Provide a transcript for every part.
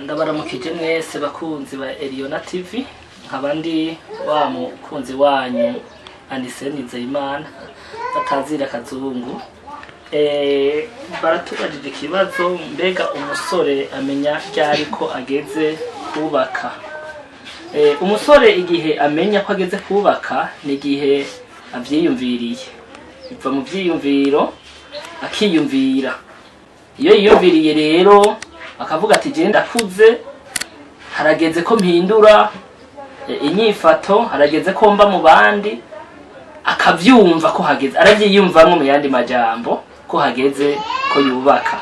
Ndabaramukije mwese bakunzi ba Eliona TV, nkaba ndi wa mukunzi wanyu Anise Nizeyimana batazira Kazungu. Baratubajije ikibazo: mbega umusore amenya ryari ko ageze kubaka? Umusore igihe amenya ko ageze kubaka ni igihe avyiyumviriye, biva mu vyiyumviro, akiyumvira. Iyo yiyumviriye rero akavuga ati: "Je ndakuze, harageze ko mpindura inyifato, harageze ko mba mu bandi", akavyumva ko hageze, aravyiyumvamwo, mu yandi majambo ko hageze ko yubaka.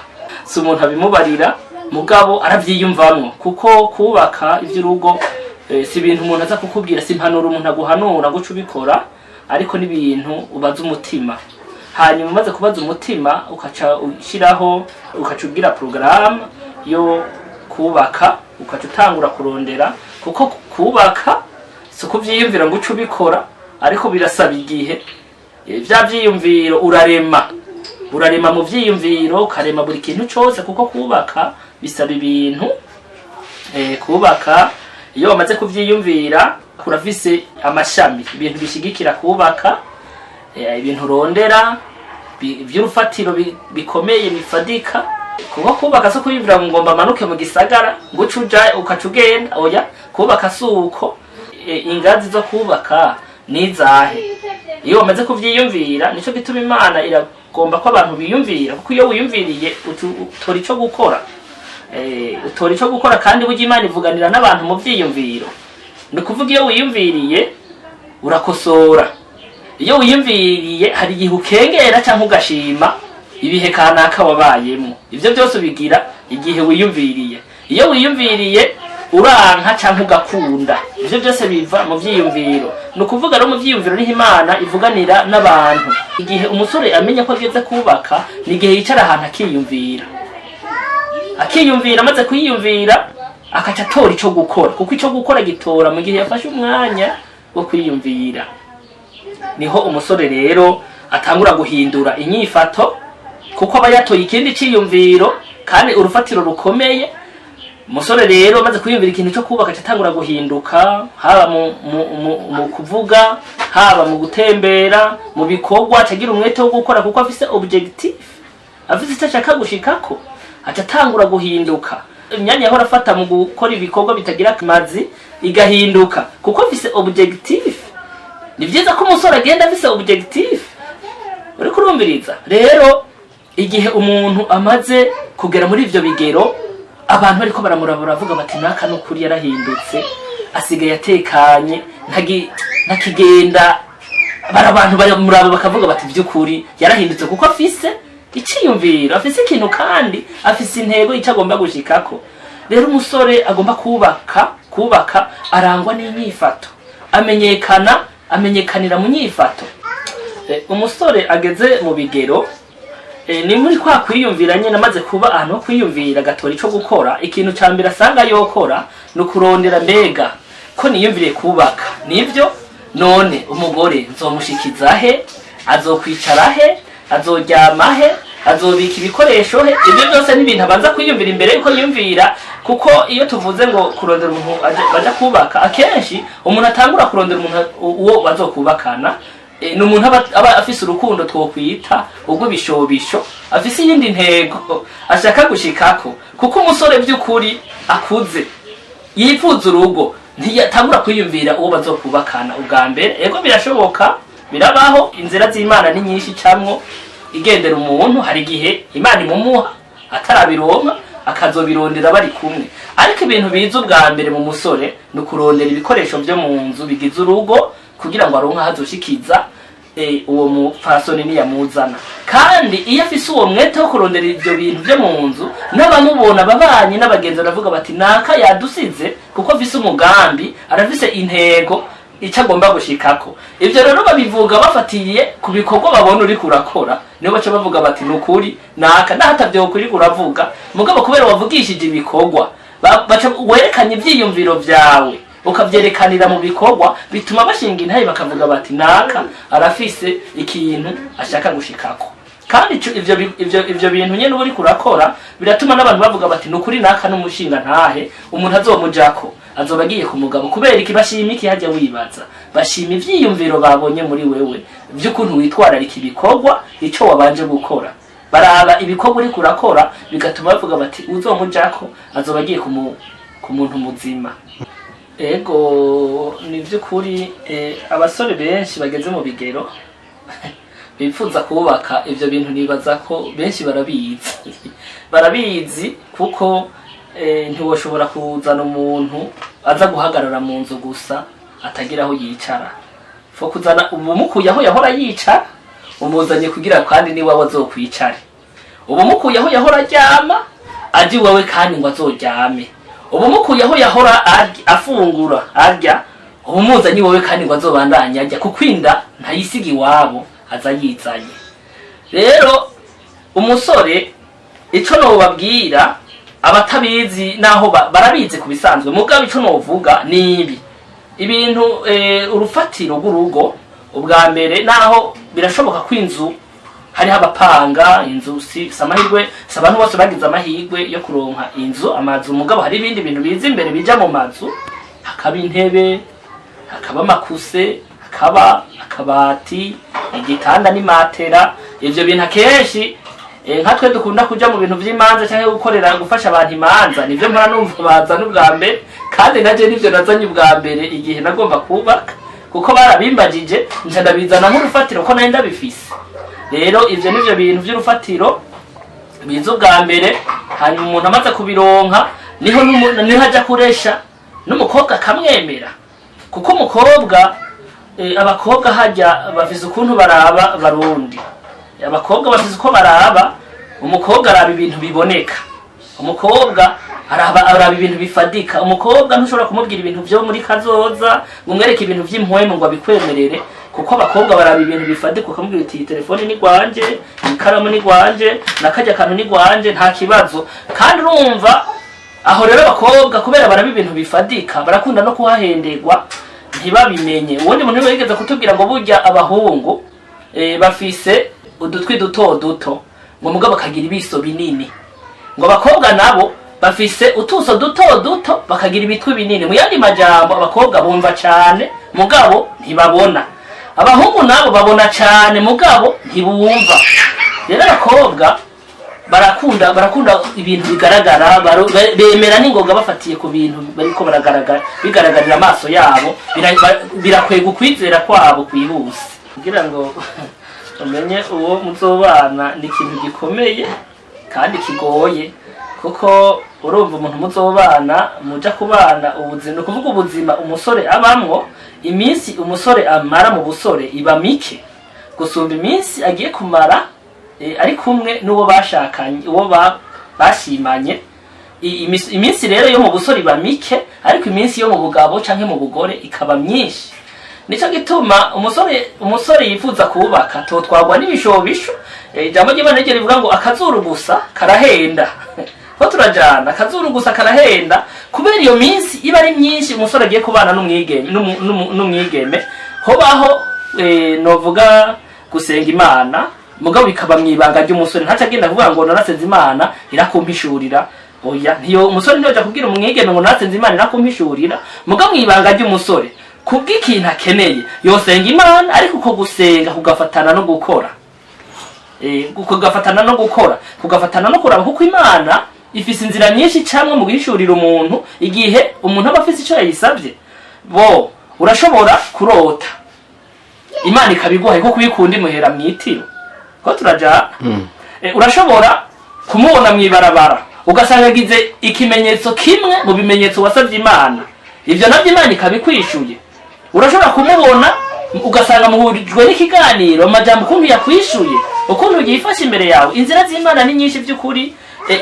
Si umuntu abimubarira, mugabo aravyiyumvamwo, kuko kubaka ivy'urugo si ibintu umuntu aza kukubwira, si impanuro umuntu aguhanura guca ubikora, ariko n'ibintu ubaza umutima. Hanyuma umaze kubaza umutima, ukaca ushyiraho, ukaca ugira porogaramu yo kubaka, ukaca utangura kurondera, kuko kubaka si ukuvyiyumvira ngo uce ubikora, ariko birasaba igihe. Vya vyiyumviro urarema, urarema mu vyiyumviro, ukarema buri kintu cose, kuko kubaka bisaba ibintu. Kubaka, iyo wamaze kuvyiyumvira, kurafise amashami, ibintu bishigikira kubaka, ibintu urondera vy'urufatiro bikomeye, bifadika, kuko kubaka so kwiyumvira ngo ngomba manuke mu gisagara ngo uce uja ukaca ugenda. Oya, kubaka si uko. Ingazi zo kubaka nizahe? Iyo wamaze kuvyiyumvira, nico gituma Imana iragomba ko abantu biyumvira, kuko iyo wiyumviriye utora ico gukora. Utora ico gukora, kandi burya Imana ivuganira n'abantu mu vyiyumviro. Ni ukuvuga, iyo wiyumviriye urakosora, iyo wiyumviriye hari igihe ukengera cyangwa ugashima ibihe kanaka wabayemo. Ivyo byose ubigira igihe wiyumviriye. Iyo wiyumviriye uranka cyangwa ugakunda, ivyo byose biva mu vyiyumviro. Ni ukuvuga rero, mu vyiyumviro niho Imana ivuganira n'abantu. Igihe umusore amenya ko ageze kubaka ni igihe yicara ahantu akiyumvira, akiyumvira, amaze kwiyumvira akaca atora ico gukora, kuko ico gukora gitora mu gihe yafashe umwanya wo kwiyumvira. Niho umusore rero atangura guhindura inyifato, kuko aba yatoye ikindi ciyumviro kandi urufatiro rukomeye. Umusore rero amaze kwiyumvira ikintu cyo kubaka, atangura guhinduka, haba mu kuvuga, haba mu gutembera, mu bikorwa, acagira umwete wo gukora, kuko afise objectif, afise icyo ashaka gushikako. Aca atangura guhinduka, imyanya yahora afata mu gukora ibikorwa bitagira amazi igahinduka, kuko afise objectif. Ni byiza ko umusore agenda afise objectif. Uriko urumviriza rero, igihe umuntu amaze kugera muri ivyo bigero, abantu bariko baramuraba baravuga bati: "Naka n'ukuri yarahindutse, asigaye atekanye, ntakigenda." Bara abantu baramuraba bakavuga bati: "Vy'ukuri yarahindutse", kuko afise iciyumviro, afise ikintu, kandi afise intego icyo agomba gushikako. Rero umusore agomba kubaka arangwa n'inyifato, amenyekana, amenyekanira mu nyifato. Umusore ageze mu bigero, ni muri kwa kwiyumvira nyene, amaze kuba ahantu ho kwiyumvira agatora ico gukora. Ikintu ca mbere asanga yokora ni ukurondera: mbega ko niyumviriye kubaka, nivyo, none umugore nzomushikiza he? Azokwicara he? Azoryama he? Azobika ibikoresho he? Ibyo byose ni ibintu abanza kwiyumvira imbere yuko yiyumvira, kuko iyo tuvuze ngo kurondera umuntu baja kubaka, akenshi umuntu atangura kurondera umuntu uwo bazokubakana ni umuntu aba afise urukundo twokwita urw'ibishobisho, afise iyindi ntego ashaka gushikako, kuko umusore by'ukuri akuze yifuza urugo ntiyatangura kwiyumvira uwo bazokubakana ubwa mbere. Ego, birashoboka, birabaho, inzira z'Imana ni nyinshi camwo igendera umuntu. Hari igihe Imana imumuha atarabironka, akazobirondera bari kumwe, ariko ibintu biza ubwa mbere mu musore ni ukurondera ibikoresho vyo mu nzu bigize urugo, kugira ngo aronke aho azoshikiza uwo mupfasoni niyamuzana. Kandi iyo afise uwo mwete wo kurondera ivyo bintu vyo mu nzu, n'abamubona, ababanyi n'abagenzi baravuga bati: "Naka yadusize", kuko afise umugambi, arafise intego, icyo agomba gushikako. Ivyo rero babivuga bafatiye ku bikorwa babona uriko urakora. Nibo baca bavuga bati: "Nukuri naka naho atavyo uravuga, mugabo kubera wavugishije ibikorwa, baca werekanye ivyiyumviro vyawe, ukavyerekanira mu bikorwa", bituma bashinga intahe bakavuga bati: "Naka arafise ikintu ashaka gushikako." Kandi ivyo bintu nyene uba uriko urakora biratuma n'abantu bavuga bati: "Ni ukuri, naka n'umushinga ntahe, umuntu azomujako azoba agiye ku mugabo." Kubera iki? Bashima iki? Hajya wibaza, bashima ivyiyumviro babonye muri wewe vy'ukuntu witwararika ibikorwa, ico wabanje gukora. Baraba ibikorwa uriko urakora, bigatuma bavuga bati: "Uzomujako azoba agiye ku muntu muzima." Ego, ni vy'ukuri, abasore benshi bageze mu bigero bifuza kubaka, ivyo bintu nibaza ko benshi barabizi, kuko ntiwoshobora kuzana umuntu aza guhagarara mu nzu gusa atagira aho yicara. Faut kuzana ubumukuye aho yahora yicara, umuzanye kugira kandi niwawe azokwicare. Ubumukuye aho yahora aryama, aje iwawe kandi ngo azoryame. Ubumukuye aho yahora afungura, arya, ubumuzanye iwawe kandi ngo azobandanye arya, kuko inda ntayisiga iwabo, aza yizanye. Rero umusore, ico nobabwira abatabizi, naho barabizi ku bisanzwe, mugabo ico novuga ni ibi ibintu: urufatiro rw'urugo ubwa mbere, naho birashoboka ko inzu hariho abapanga inzu, si amahirwe, si abantu bose bagize amahirwe yo kuronka inzu, amazu. Mugabo hari ibindi bintu biza imbere bija mu mazu: hakaba intebe, hakaba amakuse, hakaba akabati, igitanda n'imatera. Ivyo bintu akenshi, nka twe dukunda kuja mu bintu vy'imanza canke gukorera, gufasha abantu imanza, nivyo mpora numva bazana ubwa mbere. Kandi naje nivyo nazanye ubwa mbere igihe nagomba kubaka, kuko barabimbajije, nca ndabizana nk'urufatiro ko nari ndabifise. Rero ivyo nivyo bintu vy'urufatiro biza ubwa mbere. Hanyuma umuntu amaze kubironka, niho aja kuresha n'umukobwa akamwemera, kuko umukobwa, abakobwa hajya bafise ukuntu baraba. Barundi, abakobwa bafise uko baraba. Umukobwa araba ibintu biboneka, umukobwa araba ibintu bifadika. Umukobwa ntushobora kumubwira ibintu vyo muri kazoza, ngo umwereke ibintu vy'impwemu ngo abikwemerere, kuko abakobwa baraba ibintu bifadika. Ukamubwira uti: "Iyi telefone ni gwanje, ikaramu ni gwanje, nakarya kantu ni gwanje", nta kibazo. Kandi urumva aho rero, abakobwa kubera baraba ibintu bifadika, barakunda no kuhahenderwa ntibabimenye. Uwundi muntu yigeze kutubwira ngo burya abahungu bafise udutwi duto duto, ngo mugabo bakagira ibiso binini, ngo abakobwa nabo bafise utuso duto duto bakagira ibitwi binini. Mu yandi majambo, abakobwa bumva cane mugabo ntibabona, abahungu nabo babona cane mugabo ntibumva. Rero abakobwa barakunda ibintu bigaragara, bemera n'ingoga bafatiye ku bintu bariko baragaragara, bigaragarira amaso yabo, birakwega ukwizera kwabo kwihuse. Kugira ngo umenye uwo muzobana ni ikintu gikomeye kandi kigoye, kuko urumva umuntu muzobana, muja kubana ubuzima, ni ukuvuga ubuzima umusore abamwo, iminsi umusore amara mu busore iba mike gusumba iminsi agiye kumara ari kumwe n'uwo bashakanye, uwo bashimanye. Iminsi rero yo mu busore iba mike, ariko iminsi yo mu bugabo canke mu bugore ikaba myinshi. Nico gituma umusore yifuza kubaka totwagwa n'ibishobisho. Ijambo ry'Imana ryo rivuga ngo akazuru gusa karahenda. Ko turajana, akazuru gusa karahenda, kubera iyo minsi iba ari myinshi umusore agiye kubana n'umwigeme. Hobaho, novuga gusenga Imana, mugabo bikaba mw'ibanga ry'umusore, ntaca agenda kuvuga ngo narasenze Imana irakumpishurira. Oya, ntiyo umusore ntiyoja kubwira umwigeme ngo narasenze Imana irakumpishurira. Mugabo mw'ibanga ry'umusore, kubw'ikintu akeneye, yosenga Imana, ariko uko gusenga kugafatana no gukora, kugafatana no gukora, kugafatana no kuraba, kuko Imana ifise inzira nyinshi camwe mu guhishurira umuntu igihe umuntu aba afise ico yayisavye. Bo urashobora kurota Imana ikabiguha, kuko kuyikunda imuhera mwitiro. Ko turajana, urashobora kumubona mw'ibarabara, ugasanga agize ikimenyetso kimwe mu bimenyetso wasavye Imana, ivyo navyo Imana ikabikwishuye. Urashobora kumubona ugasanga muhurijwe n'ikiganiro, amajambo ukuntu yakwishuye, ukuntu yifashe imbere yawe. Inzira z'Imana ni nyinshi by'ukuri,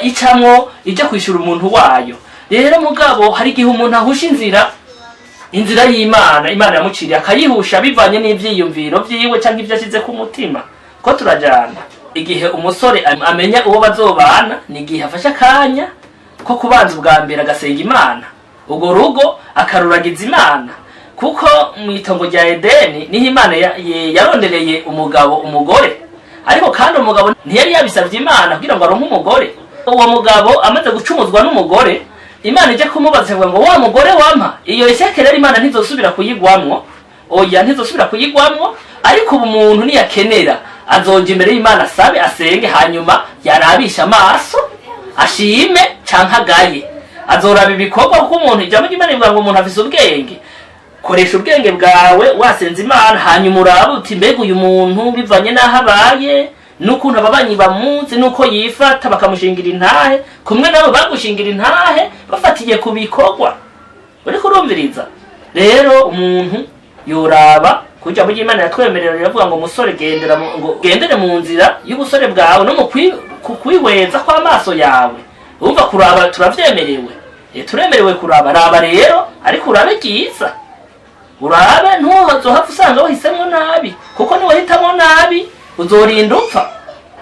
icamwo ijya kwishura umuntu wayo. Rero mugabo hari igihe umuntu ahusha inzira y'Imana, Imana yamuciriye, akayihusha bivanye n'ivyiyumviro vyiwe canke ivyo ashize ku mutima. Ko turajana, igihe umusore amenya uwo bazobana ni igihe afashe akanya ko kubanza ubwa mbere agasenga Imana, urwo rugo akaruragiza Imana, kuko mu itongo rya Edeni niho Imana yarondereye umugabo umugore. Ariko kandi umugabo ntiyari yabisabye Imana kugira ngo aronke umugore. Uwo mugabo amaze gucumuzwa n'umugore, Imana ije kumubaza ivuga ngo: "Wa mugore wampa." Iyo échec rero Imana ntizosubira kuyigwamwo, oya, ntizosubira kuyigwamwo. Ariko ubu umuntu niyakenera azoja imbere y'Imana, asabe, asenge, hanyuma yarabisha amaso, ashime canke agaye. Azoraba ibikorwa, kuko umuntu, ijambo ry'Imana rivuga ngo umuntu afise ubwenge. Koresha ubwenge bwawe wasenze Imana, hanyuma urabe uti: "Mbega uyu muntu, bivanye n'aho abaye n'ukuntu ababanyi bamuzi n'uko yifata, bakamushingira intahe kumwe nabo bagushingira intahe bafatiye ku bikorwa?" Uriko urumviriza? Rero umuntu yoraba ku ijambo ry'Imana yatwemerera, riravuga ngo: "Umusore, gendera ngo gendere mu nzira y'ubusore bwawe no mu ku kwihweza kw'amaso yawe." Urumva, kuraba turavyemerewe. Turemerewe kuraba. Raba rero, ariko urabe ryiza, urabe ntuzohava usanga wahisemwo nabi, kuko niwahitamwo nabi uzorinda upfa.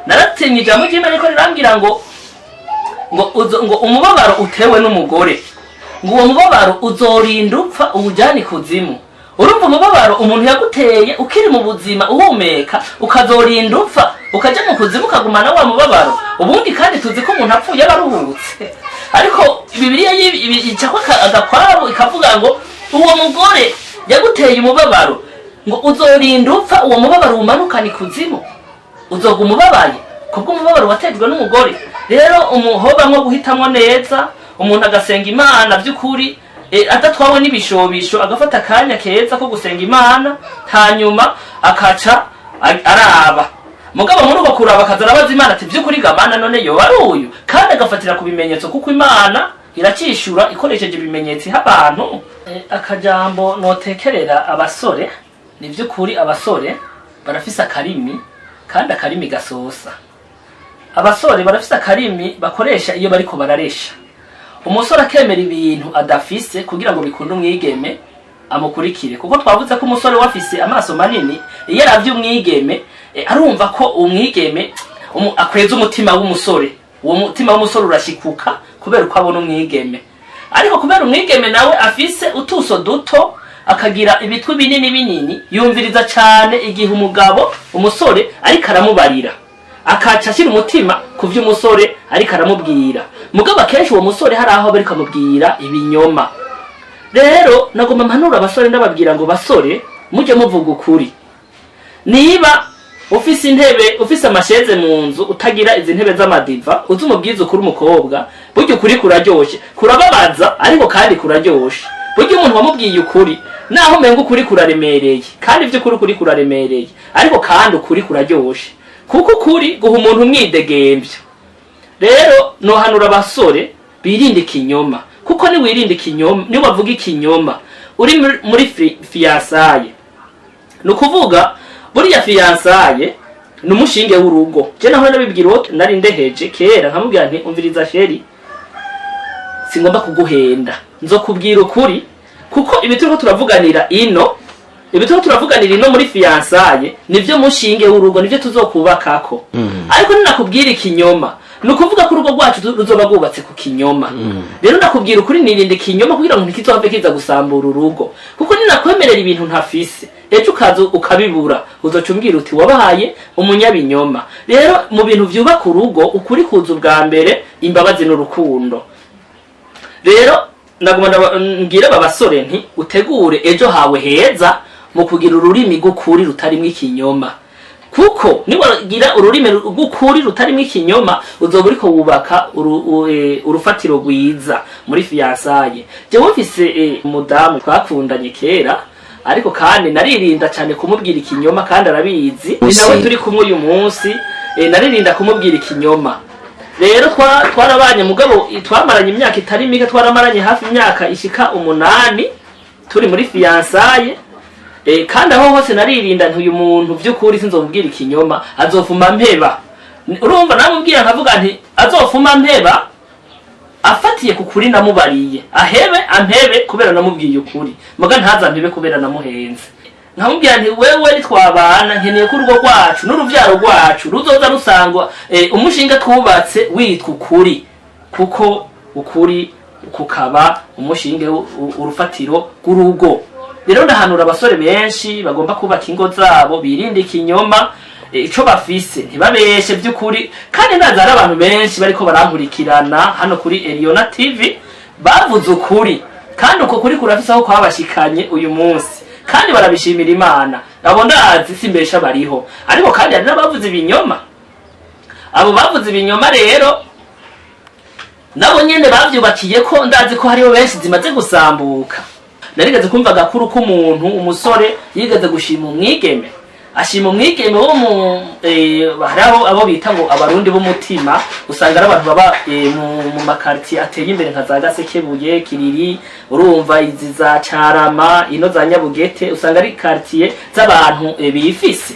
Naratinye ijambo ry'Imana riko rirambwira ngo umubabaro utewe n'umugore, ngo uwo mubabaro uzorinda upfa uwujyane ikuzimu. Urumva, umubabaro umuntu yaguteye ukiri mu buzima uhumeka, ukazorinda upfa ukaja mu kuzimu, ukagumana wa mubabaro. Ubundi kandi tuzi ko umuntu apfuye aba aruhutse, ariko Bibiliya icako agakwabu ikavuga ngo uwo mugore yaguteye umubabaro, ngo uzorinda upfa uwo mubabaro umanukana ikuzimu, uzoguma ubabaye kubw'umubabaro watejwe n'umugore. Rero umuhoba nko guhitamwo neza, umuntu agasenga Imana by'ukuri, adatwawe n'ibishobisho, agafata akanya keza ko gusenga Imana, hanyuma akaca araba. Mugabo muri uko kuraba akaza arabaza Imana ati: "By'ukuri gamana none yoba ari uyu?" Kandi agafatira ku bimenyetso, kuko Imana iracishura ikoresheje ibimenyetso iha abantu. Akajambo notekerera abasore: ni by'ukuri abasore barafise akarimi, kandi akarimi gasosa. Abasore barafise akarimi bakoresha iyo bariko bararesha. Umusore akemera ibintu adafise kugira ngo bikunde umwigeme amukurikire, kuko twavuze ko umusore we afise amaso manini. Iyo aravye umwigeme, arumva ko umwigeme akweza umutima w'umusore. Uwo mutima w'umusore urashikuka kubera uko abona umwigeme. Ariko kubera umwigeme nawe afise utuso duto, akagira ibitwi binini binini, yumviriza cane igihe umugabo, umusore, ariko aramubarira, akaca ashyira umutima ku byo umusore ariko aramubwira. Mugabo akenshi uwo musore hari aho bariko amubwira ibinyoma. Rero nagomba mpanura abasore, ndababwira ngo: "Basore, mujye muvuga ukuri." Niba ufise intebe, ufise amasheze mu nzu, utagira izi ntebe z'amadiva, uzi umubwiza ukuri umukobwa. Burya ukuri kuraryoshe, kurababaza, ariko kandi kuraryoshe. Burya umuntu wamubwiye ukuri, naho umenga ukuri kuraremereye, kandi ivy'ukuri ukuri kuraremereye, ariko kandi ukuri kuraryoshe, kuko ukuri guha umuntu umwidegemvyo. Rero nohanura abasore birinde ikinyoma, kuko niwirinda ikinyoma, niwavuga ikinyoma uri muri fiançailles, ni ukuvuga buriya fiançailles ni umushinge w'urugo. Je naho nabibwira uwo nari ndeheje kera, nkamubwira nti: "Umviriza chéri, singomba kuguhenda, nzokubwira ukuri, kuko ibi turiko turavuganira ino, ibi turiko turavuganira ino muri fiançailles, nivyo mushinge w'urugo, nivyo tuzokubakako. Ariko ninakubwira ikinyoma, ni ukuvuga ko urugo rwacu ruzoba rwubatse ku kinyoma. Rero ndakubwira ukuri, nirinda ikinyoma kugira ngo ntikizohave kiza gusambura urugo, kuko ninakwemerera ibintu ntafise, ejo ukaza ukabibura, uzoca umbwira uti wabaye umunyabinyoma." Rero mu bintu vyubaka urugo, ukuri kuza ubwa mbere, imbabazi n'urukundo. Rero naguma mbwira aba basore nti: "Utegure ejo hawe heza mu kugira ururimi rw'ukuri rutarimwo ikinyoma, kuko niwagira ururimi rw'ukuri rutarimwo ikinyoma, uzoba uriko wubaka urufatiro rwiza muri fiançailles." Jewe mfise umudamu twakundanye kera, ariko kandi naririnda cyane kumubwira ikinyoma, kandi arabizi, ni nawe turi kumwe uyu munsi. Naririnda kumubwira ikinyoma. Rero twarabanye, mugabo twamaranye imyaka itari mike, twaramaranye hafi imyaka ishika 8 turi muri fiançailles. Kandi aho hose naririnda nti: "Uyu muntu by'ukuri sinzomubwira ikinyoma, azofuma mpeba." Urumva, namubwira nkavuga nti: "Azofuma mpeba afatiye ku kuri namubariye, ahebe ampebe kubera namubwiye ukuri, muga ntazampebe kubera namuhenze." Nkamubwira nti: "Wewe nitwabana, nkeneye ko urugo rwacu n'uruvyaro rwacu ruzoza rusangwa umushinga twubatse witwa ukuri, kuko ukuri kukaba umushinge urufatiro rw'urugo." Rero ndahanura abasore benshi bagomba kubaka ingo zabo birinde ikinyoma. Ico bafise ntibabeshe by'ukuri. Kandi ndazi hari abantu benshi bariko barankurikirana hano kuri Eliona TV bavuze ukuri, kandi uko kuri kurafise aho kwabashikanye uyu munsi, kandi barabishimira Imana. Abo ndazi simbesha bariho, ariko kandi hari n'abavuze ibinyoma. Abo bavuze ibinyoma rero nabo nyene bavyubakiye ko ndazi ko hariho benshi zimaze gusambuka. Narigeze kumva agakuru k'umuntu, umusore yigeze gushima umwigeme, ashima umwigeme wo mu hari abo bita ngo Abarundi b'umutima. Usanga ari abantu baba mu makartier ateye imbere nka za Gasekebuye, Kiriri, urumva izi za Carama, ino za Nyabugete, usanga ari quartier z'abantu bifise.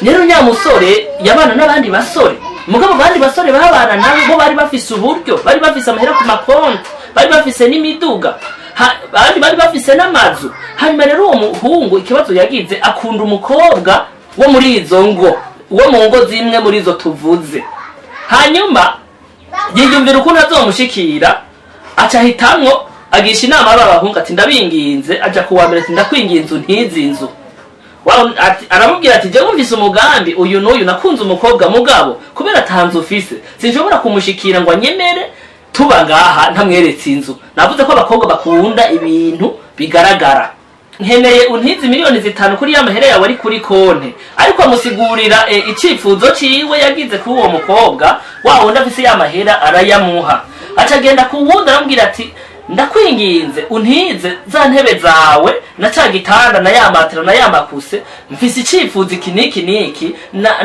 Rero nyamusore yabana n'abandi basore, mugabo abandi basore babana nabo bo bari bafise uburyo, bari bafise amahera ku makonti, bari bafise n'imiduga, abandi bari bafise n'amazu. Hanyuma rero uwo muhungu ikibazo yagize, akunda umukobwa wo muri izo ngo, wo mu ngo zimwe muri izo tuvuze. Hanyuma yiyumvira ukuntu azomushikira, aca ahitamwo agisha inama aba bahungu ati: "Ndabinginze." Aja kuwa mbere ati: "Ndakwinginze untize inzu." Aramubwira ati: "Jewe mfise umugambi uyu n'uyu, nakunze umukobwa, mugabo kubera atanzu ufise sinshobora kumushikira ngo anyemere tuba ngaha ntamweretse inzu. Navuze ko abakobwa bakunda ibintu bigaragara. Nkeneye untize miliyoni 5 kuri ya mahera yawe ari kuri konte." Ariko amusigurira icifuzo ciwe yagize kuri uwo mukobwa. Wa wundi afise ya mahera arayamuha. Aca agenda ku wundi, aramubwira ati: "Ndakwinginze untize za ntebe zawe na ca gitanda na ya matera na ya makuse. Mfise icifuzo iki niki niki,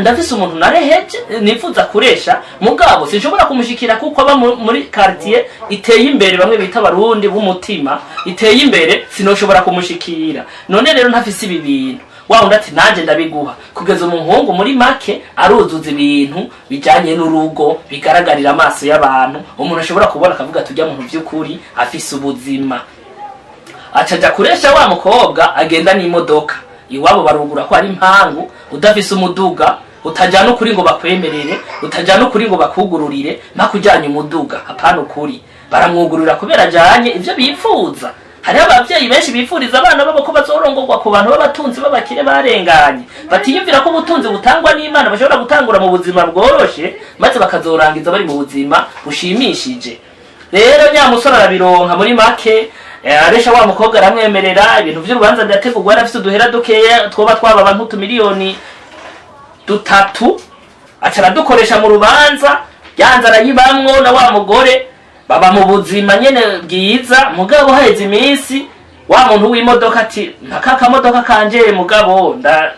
ndafise umuntu nareheje nifuza kuresha, mugabo sinshobora kumushikira kuko aba muri quartier iteye imbere, bamwe bita Abarundi b'umutima, iteye imbere, sinoshobora kumushikira. None rero ntafise ibi bintu." Wa wundi ati: "Nanjye ndabiguha." Kugeza umuhungu muri make aruzuza ibintu bijyanye n'urugo bigaragarira amaso y'abantu, umuntu ashobora kubona akavuga ati: "Ujya muntu by'ukuri afise ubuzima." Aca kuresha wa mukobwa, agenda n'imodoka. Iwabo barugura ko ari impangu, udafise umuduga utajyana ukuri ngo bakwemerere, utajyana ukuri ngo bakugururire, mpaka ujyanye umuduga. Hapana ukuri, baramwugururira kubera ajyanye ibyo bifuza. Hariho ababyeyi benshi bifuriza abana babo ko bazorongorwa ku bantu b'abatunzi, b'abakire barenganye, batiyumvira ko ubutunzi butangwa n'Imana. Bashobora gutangura mu buzima bworoshe maze bakazorangiza bari mu buzima bushimishije. Rero nyamusore arabironka muri make, aresha wa mukobwa, aramwemerera. Ibintu vy'urubanza birategurwa. Yari afise uduhera dukeya twoba twababa nk'utumiliyoni 3, aca aradukoresha mu rubanza. Yanze arayibamwo na wa mugore, baba mu buzima nyene bwiza. Mugabo haheze iminsi, wa muntu w'imodoka ati: "Mpaka akamodoka kanje, mugabo nda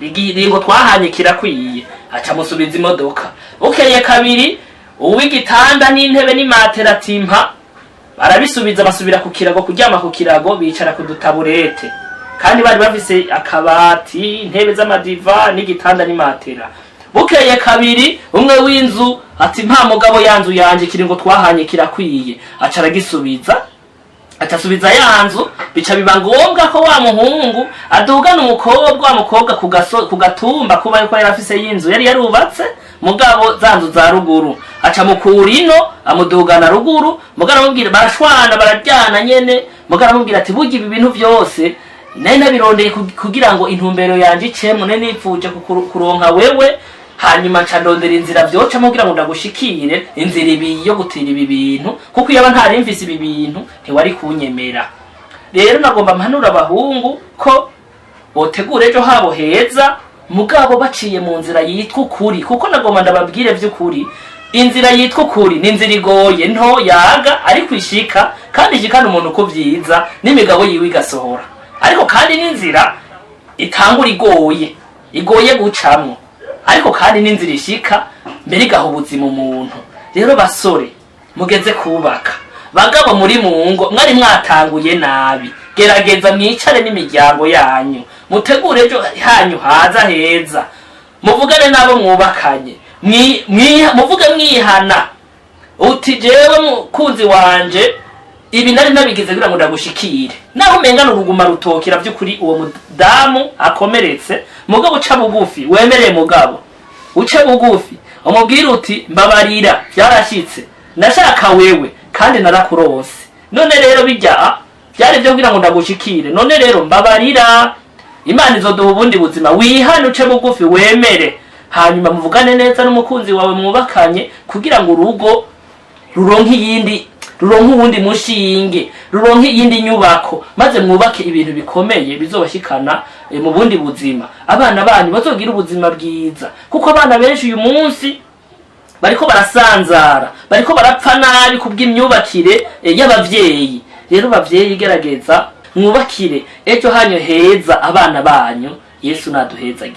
igiringo twahanye kirakwiye." Aca amusubiza imodoka. Bukeye kabiri, uw'igitanda n'intebe n'imatera ati: "Mpa." Barabisubiza, basubira ku kirago, kuryama ku kirago, bicara ku dutaburete, kandi bari bafise akabati, intebe z'amadiva n'igitanda n'imatera. Bukeye kabiri, umwe w'inzu ati: "Mpa, mugabo ya nzu yanje, kiringo twahanye kirakwiye." Aca aragisubiza, acasubiza ya nzu. Bica biba ngombwa ko wa muhungu adugana umukobwa, wa mukobwa ku gatumba, kuba yuko yari afise y'inzu yari yarubatse, mugabo za nzu za ruguru. Aca mukura ino, amudugana ruguru. Mugabo aramubwira, barashwana, bararyana nyene. Mugabo aramubwira ati: "Burya ibi bintu byose nari nabirondeye kugira ngo intumbero yanje icemwo, nari nipfuje kuronka wewe, hanyuma nca ndondera inzira vyocamo kugira ngo ndagushikire, inzira ibi yo gutira ibi bintu, kuko iyo aba ntari mfise ibi bintu ntiwari kunyemera." Rero nagomba mpanura abahungu ko botegura ejo habo heza, mugabo baciye mu nzira yitwa ukuri, kuko nagomba ndababwire vy'ukuri, inzira yitwa ukuri ni inzira igoye nto yaga, ariko ishika, kandi ishikana umuntu ku vyiza n'imigabo yiwe igasohora. Ariko kandi n'inzira itangura igoye, igoye gucamwo, ariko kandi n'inzira ishika mbere igaha ubuzima umuntu. Rero basore mugeze kubaka, bagabo muri mu ngo mwari mwatanguye nabi, gerageza mwicare n'imiryango yanyu, mutegure ejo hanyu haza heza, muvugane n'abo mwubakanye, muvuge mwihana uti: "Jewe mukunzi wanje, ibi nari nabigize kugira ngo ndagushikire." Naho umengana uruguma rutokera by'ukuri, uwo mudamu akomeretse, mugabo uca bugufi, wemereye, mugabo uce bugufi, umubwire uti: "Mbabarira, byarashyitse, nashaka wewe kandi narakurose. None rero bijya byari byo kugira ngo ndagushikire. None rero mbabarira." Imana izoduha ubundi buzima. Wihane, uce bugufi, wemere, hanyuma muvugane neza n'umukunzi wawe mwubakanye, kugira ngo urugo ruronke iyindi, ruronke uwundi mushinge, ruronke iyindi nyubako, maze mwubake ibintu bikomeye bizobashikana mu bundi buzima. Abana banyu bazogira ubuzima bwiza, kuko abana benshi uyu munsi bariko barasanzara, bariko barapfa nabi kubw'imyubakire y'abavyeyi. Rero bavyeyi, gerageza mwubakire ejo hanyu heza abana banyu. Yesu naduhezagire.